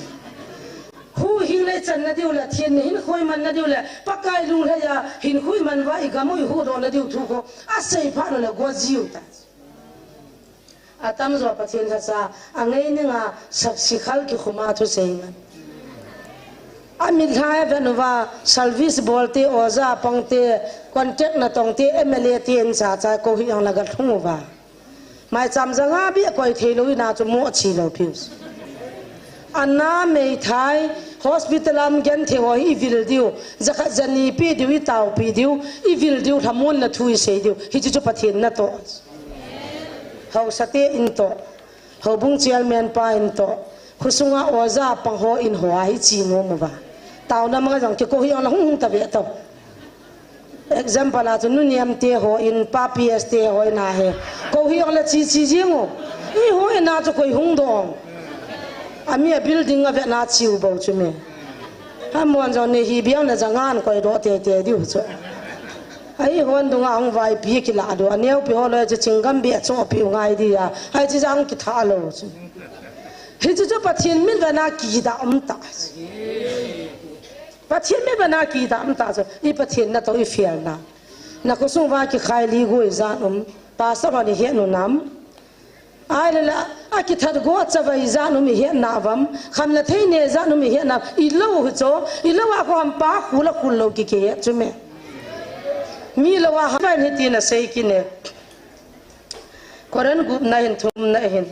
Huhhing le ichan nadiu le, thenna hinkho iman nadiu le, Pakai lunglhaiya hinkho iman uva igam u ihuhdoh nadiu thu khu asei phat u le go jiu ta. Atamjo Pathen lhacha, angei ninga saksi khal kikhum a thusei ngan. Amitlha avet uva, service bol te, oja pang te, contract natong te, M L A te in chacha, kou hi ang la galhung uva. Maicham janga beh koi theilou ina chu mo chi lou piu. Ana meithai hospital a um genthei ho hi ivil diu, jakhat jani pe diu, itao pe diu, ivil diu, lhamonna thu isei diu. Hiche chu Pathen natoh. Haosa te in toh. Houbung chairman pa in toh. Khosunga oja pang ho in ho a hi chi nom uva. Taona manga jong kikou hi ang la hung hung ta ve toh. Example a chu nuniam te ho in, pa P S te ho in ahi. Kou hi ang la chi chi jing u. Eiho in a chu koi hung dong. Ami a building a vet na chiu bou chu me. Amon jong nei hi biang na janga an koi doh tei tei diu chu. Ahi hon dunga hung vaipi kila diu. Aneopi ho loi chu chinggam beh chohpi u ngai dia. Ahi chu jang kitha lou chu. Hichu chu Pathen mitvet na kidah um ta. Pathen mitvet na kidah um ta chu, i Pathen natoh i felna. Na khosung uva kikhai li gui ijat um, pastor hon ihet u nam. Ahile la, akithat go achavai ijat um ihet na uvam, khamna thei ne ijat um ihet na, ilou hi chu, ilou a kho ham pa khul a khul lou kiki het chu me. Mi lou a ham hitin asei kit ne. Korin gupna hin thumna hin.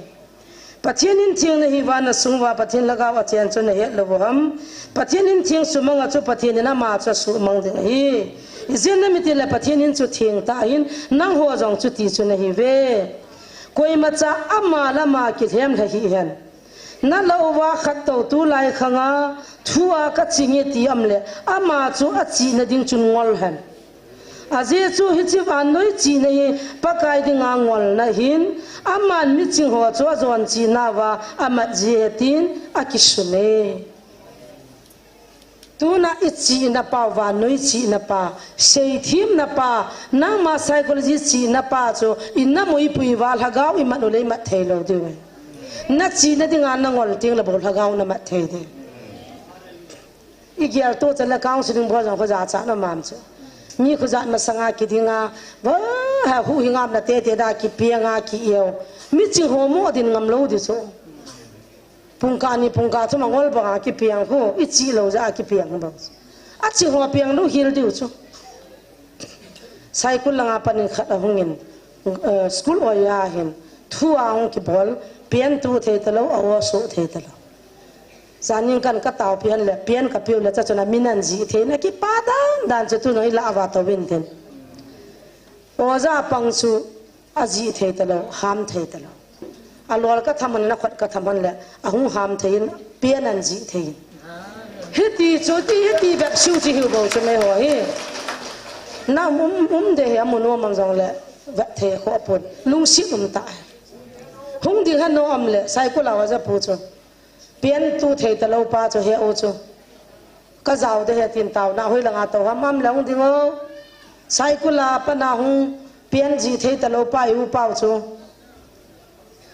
Pathen in theng nahi uva, nasung uva Pathen Lhagao achen chu nahet lou u ham? Pathen in theng sumang a chu Pathen in ama chu asumang ding ahi. Ijeh inem itile Pathen in chu theng tah ahin, nangho jong chuti chu nahiuve. Koimacha ama le ama kilhem lha hih hen. Nalou uva khat toh tulai khang a thu a kaching e ti aum le, ama chu achihna ding chun ngol hen. Ajeh chu hiche vannoi chihna hi Pakai dinga ngolna ahin, aman miching ho chu ajon chihna uva amat jeh ahi tin akisun e. Tuna ichihna pa, vannoi chihna pa, seithemna pa, nangma psychology chihna pa chu inam u ipui uva Lhagao imat u le imat thei lou diu ahi. Nachihna dinga nangol teng le bou Lhagao namat thei ding. Igel to chan le counseling bol jong khoja cha na mam chu. Mi khojat masanga kidinga, va, ha huhhing amna tete da kipeng a ki-eu. Miching ho mo din ngam lou di chu. Pungkah ni pungkah thum angol banga kipeng khu, ichih lou jeh a kipeng bang. Aching ho peng lou hel diu chu. Saikul langa panin khat ahungin, eh, school oi a hin, thu ahung kibol, pen tu thei talou, a-o so thei talou. Janin kan kataopi hen le, pen kapiu le, chachun amin anjih thei, nakipa dan dan chu tunung ilah uva tou vin tin. Oja pang chu ajih thei talou, ham thei talou. Alol katham hen, akhut katham hen le, ahung ham thei in, pen anjih thei in. Hiti chu, ti, hiti bep siu chi hiu bou chu meiho hi. Na um, um de hi amun um am jong le, vet thei khoh pon. Lungset um tah. Hung ding hen nom le, Saikul a oja pu chu. Pen tu thei talou pa chu he u chu. Kajao de he tin taona hoi langa tou ham am le hung ding o. Saikul a pat na hung pen jih thei talou pa i u pau chu.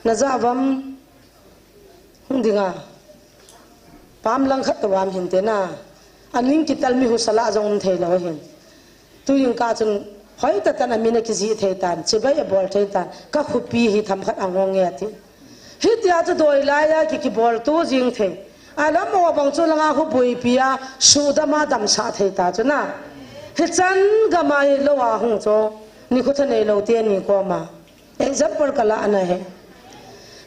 Naja uvam hung ding a. Pam lang khat tou am hin te na. Aning kitel mi husa lah jong um thei lou hin. Tuin ka chun, hoitah tah in amin akijih thei tan, chibai abol thei tan, kakhopi hi themkhat angong e ati. Hitia chu doi lai a ki, kibol tu jing thei. Alam o bang chu langa khu boipi a, sudam a damsah thei ta chu na. Hichan gam a hilou a hung chu, nikho thanei lou teni koma. Example kala ana he.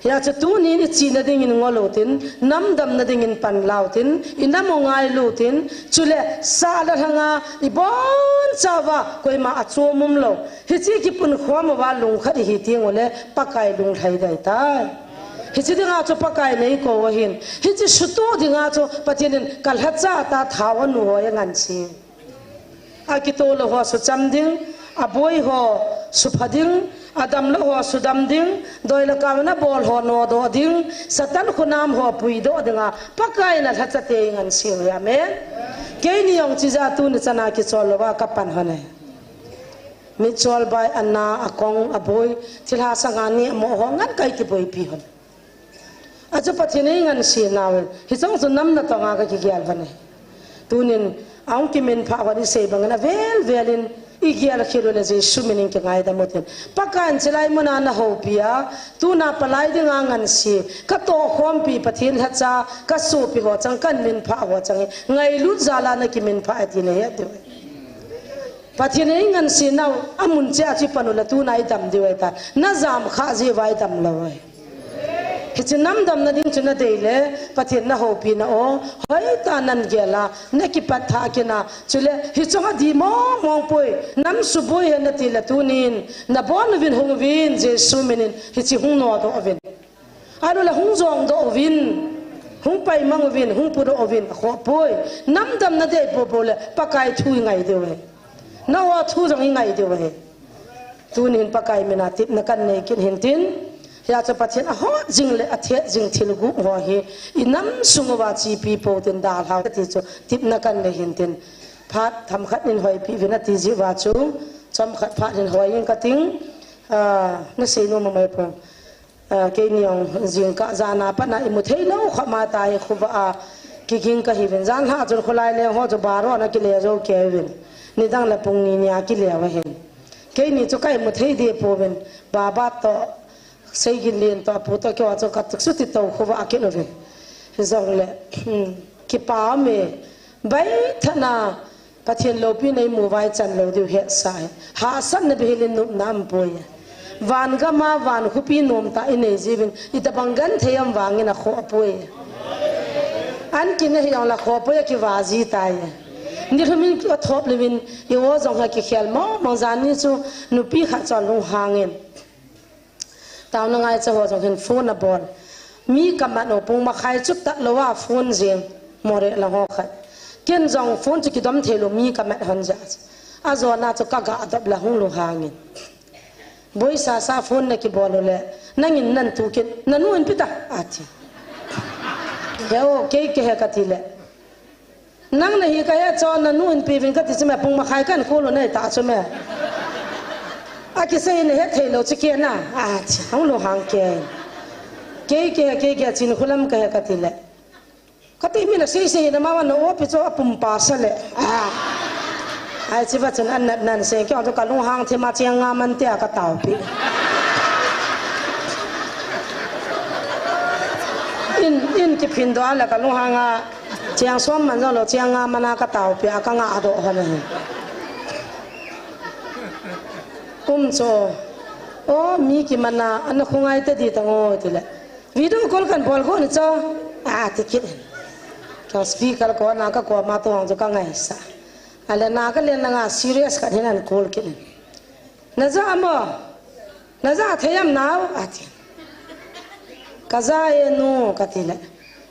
Hia chu tunin ichihna dingin ngol u tin, namdamna dingin pan lau tin, inam u ngai lu tin, chule sah le lhanga ibon chauva koima achom um lou. Hiche kipun khom uva lungkhat ihi teng ule Pakai lunglhai dai tai. Hiche dinga chu Pakai nei kou ahin. Hiche sutoh dinga chu Pathen in kalhacha tah thao anu hoi angan si. Akitoh lou ho sucham ding, aboi ho supha ding, adamlou ho sudam ding, doi le kau in abol ho nodoh ding, Satan khonam ho puidoh dinga, Pakai in alhacha tei ngan siu hi, amen. Keini jong chija tuni chana kichol louva kapan hon e. Michol bai ana, akong, aboi, thilha sanga ni amo ho ngan kai kiboipi hon. Achu Pathen in eingansen nauvin, hicheng chu namna tonga kakigel hon e. Tunin, ahung kiminphah hon isei bangin avel velin, igel khel ule Jesu minin kingaidam utin. Pakaiyin chulai muna nahoupi a, tuna palai dinga ngansi, katohkhompi Pathen lhacha, kasopi ho chang, kaminphah ho chang, ngailut jala nakiminphah e ti nahet diu. Pathen in eingansen nau, amun cheh a chu ipan ule tuna idam diu ahitai. Najam khah jeh uva idam lou ahi. Hiche namdamna ding chu nadei le, Pathen nahoupina o, hoitah nan gel a, nakipat thah kit a, chule, hiche hi adih mong mong poi, nam suboi ahi nati le tunin, nabon uvin hung uvin, Jesu minin, hiche hung nodoh uvin. Ahilou le hung jongdoh uvin, hung paimang uvin, hung pudoh uvin, akhoh poi, namdamna dei popo le, Pakai thu ingai diu ahi. Nao thu jong ingai diu ahi. Tunin Pakai mina tepna kanei kit hintin, hia chu Pathen ahot jing le athet jing thil gup ho hi, inam sung uva chepi pou tin dalhau ti chu tepna kanei hintin, phat themkhat nin hoipi uvin ati jeh uva chu, chomkhat phat hin hoi inge kating, ah, nasei nom amai pong. Ah, keini jong jingkah jan a pat na imu thei lou khop ma tahi khovah a kiging kahiuvin. Janhi a chun kholai leng ho chu baro na kile jou kei uvin. Nidang le pung ni nia kile uva hin. Keini chu ka imu thei deh pouvin. Baba toh, Seigin Len toh, apu toh, keiho chu katuk suti tou khovah a kin uvin. Hijongle, hmm, kipa me, bai thana, Pathen loupina imu uva ichan lou diu hetsah e. Hahsatna bihil in nopna aumpoi e. Van gam a van khopi nom tah inei jiuvin, itobang genthei ham vangin akhoh poi. An kine hijongle khoh poi, akiva ji tai. Nilhum in athop lheh uvin, i-o jong hi akikhel mong mong, janhi chu nupi khat chu alunghangin. Taona ngaicha ho jong hin phone abol. Mi kamat u pung makhai chu tat lou a phone jing. Moreh lang ho khat. Ken jong phone chu kidom thei lou mi kamat hon jeh a chu. Ajona chu kaga dop le ahung lunghangin. Boisa sa phone nakibol u le. Nangin nan tu kin. Nanu in pi ta. Ati. He o, kei kahe kati le. Nang nahi kahe chu, nanu in pi uvin kati chu me, pung makhai kan call u nei ta chu me. Akisei nahe thei lou chu kei na. Ati, ahung lunghang kei. Kei kahe, kei kahe, Chinkholam kahe kati le. Kati mi nasei sei na ma na-o pi chu apum pa sa le. Ah. Ai chi va chun an nat nan sei kei chu kalunghang thim a cheng nga man tia kataopi. In, in kiphin doh a le kalunghang a. Cheng som man jong lou, cheng nga man a kataopi a, kanga doh hon ahi. Um chu. O, mi kiman a, ana khongai ta di tang o, ti le. Video call kan bol go ni chu. A, ti kit in. Ka speaker ko na ka ko ma to ang chu kangaisa. Ale na ka len na nga serious ka hin an call kit in. Na ja mo. Na ja thei am nao, ati. Ka ja e nu, kati le.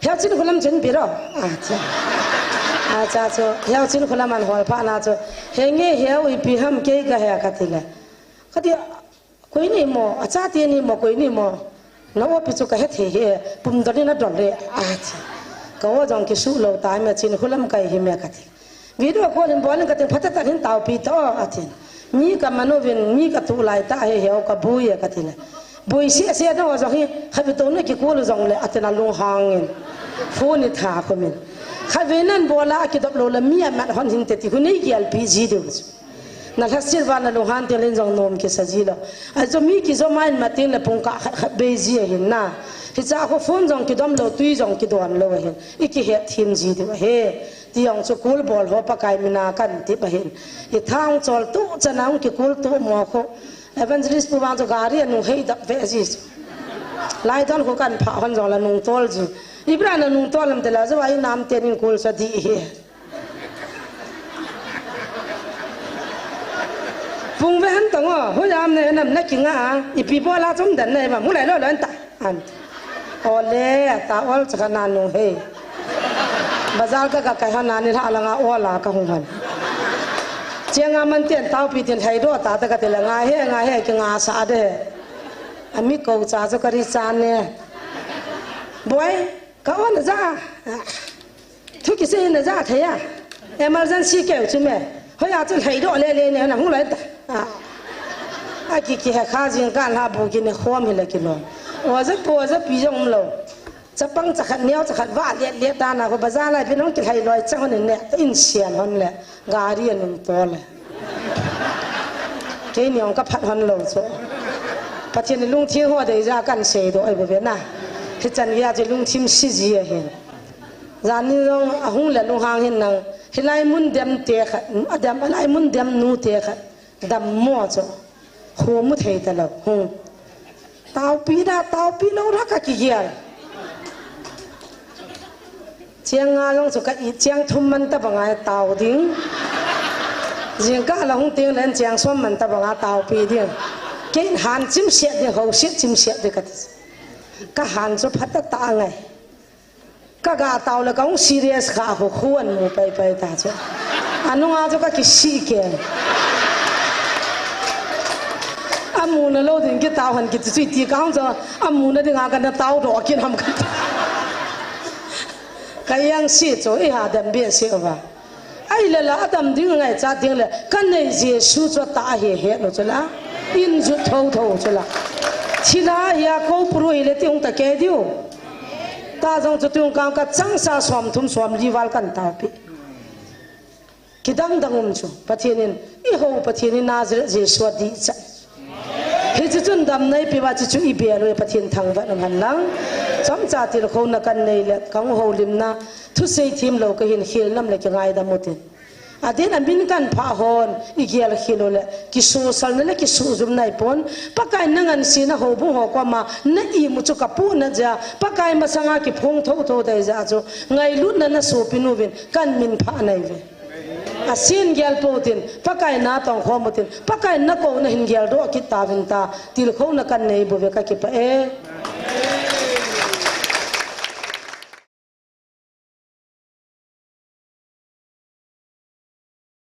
Heo Chinkholam chun pi ro, ati. Acha chu, Heo Chinkholam an hol pha na chu. He nge Heo ipi ham kei kahe kati le. Kati, koi ni mo, acha ti ni mo, koi ni mo. Na-o pi chu kahe thei hi, pum dol ni na dol le, ati. Ka-o jong kisu lou ta me Chinkholam kai hi me kati. Video call in bol in kati, phatah tah in taopi ta o, atin. Mi kaman uvin, mi katu lai ta hi Heo kaboi e kati le. Boi sese na o jong hi, khatvei to na ki call u jong le, atin alunghangin. Phone itha khomin. Khatvei nan bol a kidop lou le mi amat hon hin te ti khu nei gelpi ji diu. Na lhasil va na lunghang teng le jong nom kisa ji lou. Ajo mi kijom a in mat teng le pung kah khat khat bei ji ahin na. Hicha khu phone jong kidom lou, tui jong kidon lou ahin. I kihet thim ji diu ahi. Ti jong chu call bol ho Pakai mina kan tip ahin. I thang chol tu chan a hung ki call tu mo khu. Evangelist pu vang chu gari anung hei dap ve ji chu. Lai don khu kan pha hon jong la nung tol ji. Ibra na nung tol lam te la jo ai nam te nin call sa di hi. Pung ve han tang o, hu yam ne nam na kinga a, ipi bol a chom dan ne ma, mu lai lo lo an ta. An. Ole, ata ol chakha na nung he. Bazar ka ka kai han na ni hla la nga ol a ka hung han. Chia nga man tian tau pi tian hai do ta ta ka te la nga he, nga he, ki nga sa de. Ami ko cha chu ka ri cha ne. Boy, ka on ja. Thu kisei na ja thei a. Emergency keu chu me. Hoi a chu lhai doh le le ne na hung loi ta. A. A ki ki he kha jing kan ha bu ki ne khom hi le ki lo. O ja po ja pi jong um lo. Chapang chakhat neo chakhat va liat liat ta na ko bazar lai pin hong ki lhai loi chang hon ne in sian hon le. Gari anung to le. Keini ong ka phat hon lo chu. Pathen in lungthim ho dei ja kan sei doh ai bo ve na. Hichan gei a chu lungthim si ji ahin. Jan ni jong ahung le lunghang hin nang. Hilai mun dem te khat, a dem, hilai mun dem nu te khat. Dam mo chu. Khu mu thei ta lo. Hung. Taupi da, taupi lo ra ka kigel. Chiang nga jong chu ka it chiang thum man ta banga tau ding. Jingkah la hung teng len chiang som man ta banga taupi ding. Kein han chim siat ding, ho siat chim siat ding ka ti. Ka han chu phat ta ta ngai. Ka ga tau le ka hung serious kha khu khu an mu pai pai ta chu. Anunga chu ka kisi ke. Amu na lo ding ki tau han ki ti chu ti ka hung chu amu na ding a ka na tau do kin ham ka. Ka yang si chu i ha dam be si va. Ai le la adam ding ngai cha ding le ka nei Jesu chu ta he he lo chu la. In ju tho tho chu la. Thila ya ko puru hi le ti hung ta ke diu. Ta jong chu tung kang ka chang sa som thum som li val kan taupi. Kidang dang um chu. Pathen in, i ho Pathen in Nazareth Jesu a di cha. Hichu chun dam nei pi va chu chu i bel u Pathen thangvah um han lang. Chomcha til khona kan nei le, kang ho limna, thusei thim lo ka hin khel nam le ki ngai dam u tin. Adin amin kanphah hon igel khel uleh kisuhsalna le kisuhjumna ahipon, Pakai in nangansena houbung ho koma na-imu chu kapuhna jeh a Pakai masanga kiphong thotho dei jeh a chu ngailutna na sopinu vin kanminphah nahiuve. Asen gel poutin, Pakai in natong khom utin, Pakai in nakouna hin geldoh kit tauvin tia tilkhouna kanei bouve, kakipah e.